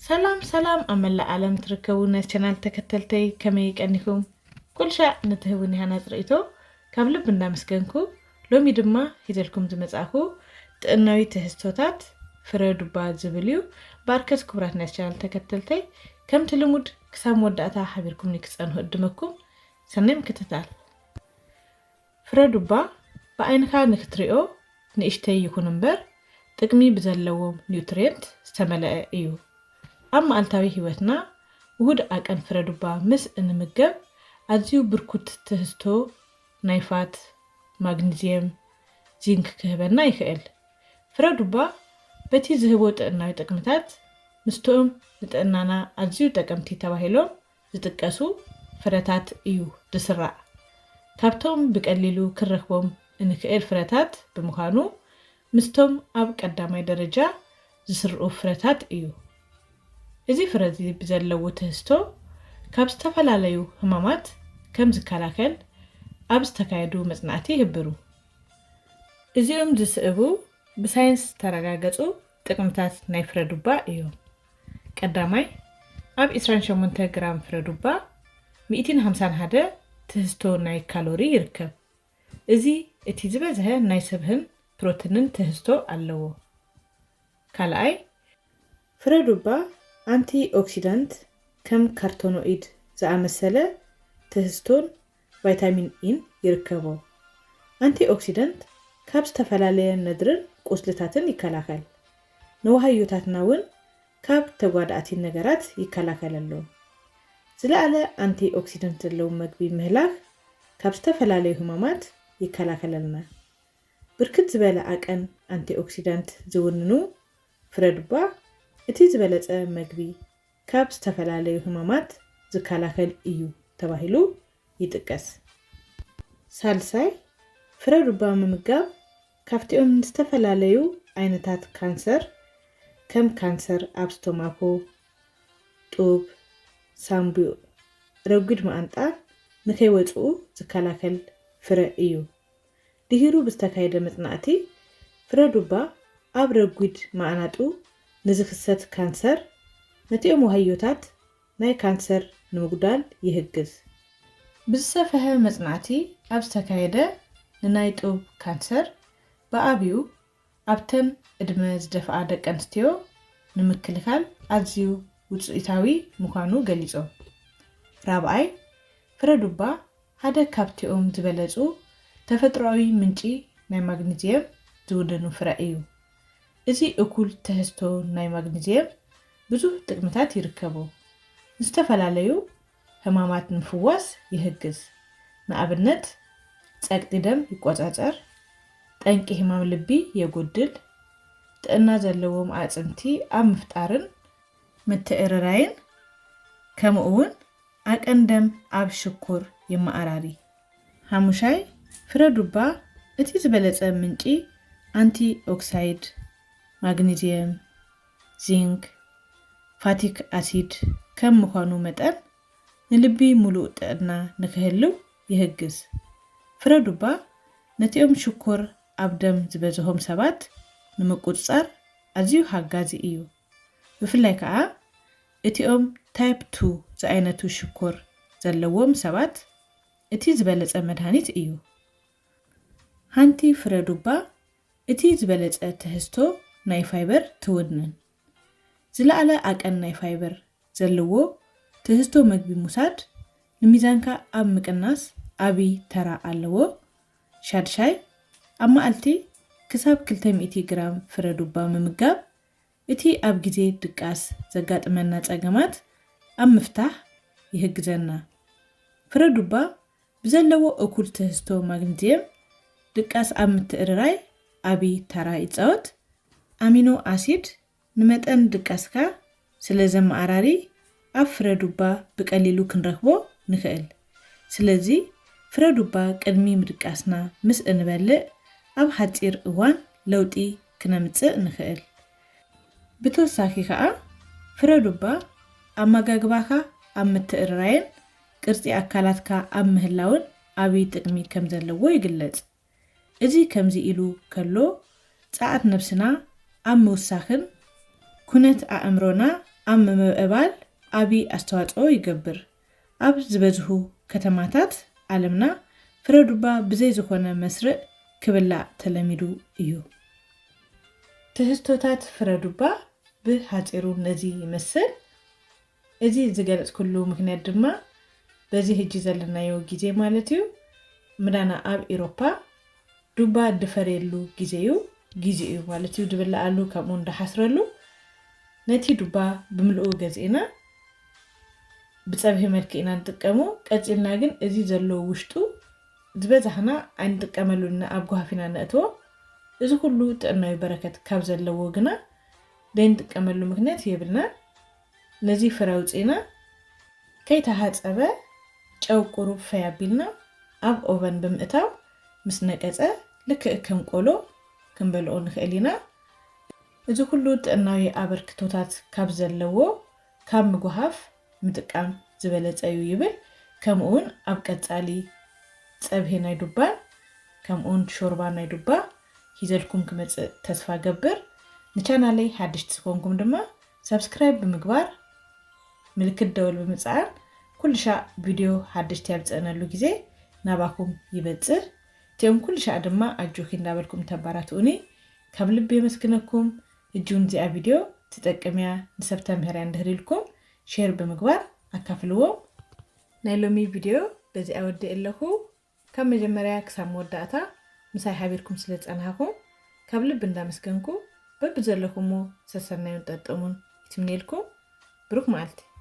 ሰላም ሰላም፣ ኣብ መላእ ዓለም ትርከቡ ናይ ቻናል ተከተልተይ ከመይ ቀኒኹም? ኩልሻዕ ንትህቡኒ ሃናጽ ርእይቶ ካብ ልቢ እንዳመስገንኩ፣ ሎሚ ድማ ሒዘልኩም ዝመጻእኩ ጥዕናዊ ትሕዝቶታት ፍረ ዱባ ዝብል እዩ። ባርከት ክቡራት ናይ ቻናል ተከተልተይ፣ ከምቲ ልሙድ ክሳብ መወዳእታ ሓቢርኩምኒ ክጸንሑ እድመኩም። ሰናይ ምክትታል። ፍረ ዱባ ብዓይንኻ ንክትሪኦ ንእሽተይ ይኹን እምበር፣ ጥቅሚ ብዘለዎም ኒውትሪየንት ዝተመልአ እዩ። ኣብ መዓልታዊ ህይወትና ውሁድ ዓቀን ፍረ ዱባ ምስ እንምገብ፣ ኣዝዩ ብርኩት ትህዝቶ ናይ ፋት፣ ማግኒዝየም፣ ዚንክ ክህበና ይኽእል። ፍረ ዱባ በቲ ዝህቦ ጥዕናዊ ጥቅምታት፣ ምስቶም ንጥዕናና ኣዝዩ ጠቀምቲ ተባሂሎም ዝጥቀሱ ፍረታት እዩ ዝስራዕ። ካብቶም ብቀሊሉ ክንረኽቦም እንክእል ፍረታት ብምዃኑ፣ ምስቶም ኣብ ቀዳማይ ደረጃ ዝስርኡ ፍረታት እዩ። እዚ ፍረ እዚ ብዘለዎ ትህዝቶ ካብ ዝተፈላለዩ ህማማት ከም ዝከላከል ኣብ ዝተካየዱ መጽናዕቲ ይህብሩ። እዚኦም ዝስዕቡ ብሳይንስ ዝተረጋገጹ ጥቅምታት ናይ ፍረ ዱባ እዮም። ቀዳማይ፣ ኣብ ዕስራን ሸሞንተ ግራም ፍረ ዱባ ሚእትን ሓምሳን ሓደ ትህዝቶ ናይ ካሎሪ ይርከብ። እዚ እቲ ዝበዝሐ ናይ ስብህን ፕሮቲንን ትህዝቶ ኣለዎ። ካልኣይ፣ ፍረ ዱባ ኣንቲ ኦክሲዳንት ከም ካርቶኖኢድ ዝኣመሰለ ትህዝቶን ቫይታሚን ኢን ይርከቦ። ኣንቲ ኦክሲዳንት ካብ ዝተፈላለየ ነድርን ቁስልታትን ይከላኸል። ንዋሃዮታትና እውን ካብ ተጓዳእቲ ነገራት ይከላኸለሎም። ዝለዓለ ኣንቲ ኦክሲዳንት ዘለዎም መግቢ ምህላኽ ካብ ዝተፈላለዩ ህማማት ይከላኸለልና። ብርክት ዝበለ ዓቀን ኣንቲ ኦክሲዳንት ዝውንኑ ፍረ ዱባ እቲ ዝበለጸ መግቢ ካብ ዝተፈላለዩ ህማማት ዝከላኸል እዩ ተባሂሉ ይጥቀስ። ሳልሳይ፣ ፍረ ዱባ ምምጋብ ካብቲኦም ዝተፈላለዩ ዓይነታት ካንሰር ከም ካንሰር ኣብ ስቶማኮ፣ ጡብ፣ ሳምቡእ፣ ረጒድ መኣንጣ ንከይወጽኡ ዝከላኸል ፍረ እዩ። ድሂሩ ብዝተካየደ መጽናዕቲ፣ ፍረ ዱባ ኣብ ረጒድ መኣናጡ ንዝኽሰት ካንሰር፣ ነቲኦም ዋህዮታት ናይ ካንሰር ንምጉዳል ይህግዝ። ብዝሰፍሐ መጽናዕቲ ኣብ ዝተካየደ፣ ንናይ ጡብ ካንሰር ብዓቢኡ ኣብተን ዕድመ ዝደፍኣ ደቂ ኣንስትዮ ንምክልኻል ኣዝዩ ውጽኢታዊ ምዃኑ ገሊጾም። ራብዓይ፣ ፍረ ዱባ ሓደ ካብቲኦም ዝበለጹ ተፈጥሮኣዊ ምንጪ ናይ ማግኒዝየም ዝውንኑ ፍረ እዩ። እዚ እኩል ትሕዝቶ ናይ ማግኒዝየም ብዙህ ጥቅምታት ይርከቦ። ዝተፈላለዩ ሕማማት ንምፍዋስ ይሕግዝ። ንኣብነት፣ ጸቅጢ ደም ይቆጻጸር፣ ጠንቂ ሕማም ልቢ የጎድል፣ ጥዕና ዘለዎም ኣዕጽምቲ ኣብ ምፍጣርን ምትእርራይን፣ ከምኡ እውን ዓቀን ደም ኣብ ሽኮር የመዓራሪ። ሓሙሻይ፣ ፍረ ዱባ እቲ ዝበለጸ ምንጪ ኣንቲ ኦክሳይድ፣ ማግኒዝየም፣ ዚንክ፣ ፋቲክ ኣሲድ ከም ምዃኑ መጠን፣ ንልቢ ምሉእ ጥዕና ንክህልው ይሕግዝ። ፍረ ዱባ ነቲኦም ሽኮር ኣብ ደም ዝበዝሆም ሰባት ንምቁጽጻር ኣዝዩ ሓጋዚ እዩ። ብፍላይ ከኣ እቲኦም ታይፕ ቱ ዝዓይነቱ ሽኮር ዘለዎም ሰባት እቲ ዝበለጸ መድሃኒት እዩ። ሓንቲ ፍረ ዱባ እቲ ዝበለጸ ትሕዝቶ ናይ ፋይበር ትውንን። ዝለዓለ ዓቀን ናይ ፋይበር ዘለዎ ትሕዝቶ መግቢ ምውሳድ ንሚዛንካ ኣብ ምቅናስ ዓቢ ተራ ኣለዎ። ሻድሻይ፣ ኣብ መዓልቲ ክሳብ ክልተ ሚእቲ ግራም ፍረ ዱባ ምምጋብ እቲ ኣብ ግዜ ድቃስ ዘጋጥመና ጸገማት ኣብ ምፍታሕ ይሕግዘና። ፍረ ዱባ ብዘለዎ እኩል ትሕዝቶ ማግኒዝየም ድቃስ ኣብ ምትእርራይ ዓቢ ተራ ይጻወት። ኣሚኖ ኣሲድ ንመጠን ድቃስካ ስለ ዘመዓራሪ ኣብ ፍረ ዱባ ብቀሊሉ ክንረኽቦ ንኽእል። ስለዚ ፍረ ዱባ ቅድሚ ምድቃስና ምስ እንበልዕ ኣብ ሓጺር እዋን ለውጢ ክነምጽእ ንኽእል። ብተወሳኺ ከኣ ፍረ ዱባ ኣመጋግባኻ ኣብ ምትእርራይን ቅርጺ ኣካላትካ ኣብ ምህላውን ዓቢ ጥቕሚ ከም ዘለዎ ይግለጽ። እዚ ከምዚ ኢሉ ከሎ፣ ጸዓት ነብስና ኣብ ምውሳኽን ኩነት ኣእምሮና ኣብ ምምዕባል ዓቢ ኣስተዋጽኦ ይገብር። ኣብ ዝበዝሑ ከተማታት ዓለምና ፍረ ዱባ ብዘይ ዝኾነ መስርዕ ክብላዕ ተለሚዱ እዩ። ትሕዝቶታት ፍረ ዱባ ብሓጺሩ ነዚ ይመስል። እዚ ዝገለጽኩሉ ምኽንያት ድማ በዚ ሕጂ ዘለናዮ ግዜ ማለት እዩ፣ ምዳና ኣብ ኤሮፓ ዱባ ድፈርየሉ ግዜ እዩ፣ ግዜ እዩ ማለት እዩ፣ ድብልዓሉ፣ ከምኡ ድሓስረሉ። ነቲ ዱባ ብምልኡ ገዚእና ብጸብሒ መልክዕ ኢና ንጥቀሙ። ቀጺልና ግን እዚ ዘሎ ውሽጡ ዝበዛሕና ኣይንጥቀመሉን ኢና፣ ኣብ ጓሃፍ ኢና ነእትዎ። እዚ ኩሉ ጥዕናዊ በረከት ካብ ዘለዎ ግና ዘይንጥቀመሉ ምኽንያት የብልናን። ነዚ ፍረ ኣውጺእና ከይተሃጸበ ጨው ቁሩብ ፈይ ኣቢልና ኣብ ኦቨን ብምእታው ምስ ነቀጸ ልክዕ ከም ቆሎ ክንበልዖ ንኽእል ኢና። እዚ ኩሉ ጥዕናዊ ኣበርክቶታት ካብ ዘለዎ ካብ ምጉሃፍ ምጥቃም ዝበለጸ እዩ ይብል። ከምኡውን ኣብ ቀጻሊ ጸብሒ ናይ ዱባን ከምኡውን ሾርባ ናይ ዱባ ሂዘልኩም ክመጽእ ተስፋ ገብር። ንቻናለይ ሓድሽቲ ዝኾንኩም ድማ ሳብስክራይብ ብምግባር ምልክት ደወል ብምጽዓን ኩሉ ሻዕ ቪድዮ ሓደሽቲ ኣብ ዝጸእነሉ ግዜ ናባኹም ይበጽሕ። እቲኦም ኩሉ ሻዕ ድማ ኣጆኺ እንዳበልኩም ተባራትኡኒ ካብ ልቢ የመስግነኩም። እጁን እዚኣ ቪድዮ ትጠቅም እያ፣ ንሰብ ተምህር እያ እንድህር ኢልኩም ሼር ብምግባር ኣካፍልዎም። ናይ ሎሚ ቪድዮ በዚኣ ወዲእ ኣለኹ። ካብ መጀመርያ ክሳብ መወዳእታ ምሳይ ሓቢርኩም ስለ ዝጸናሕኩም ካብ ልቢ እንዳመስገንኩ በብዘለኹሞ ሰሰናዩን ጠጥሙን ይትምኔልኩም። ብሩኽ መዓልቲ።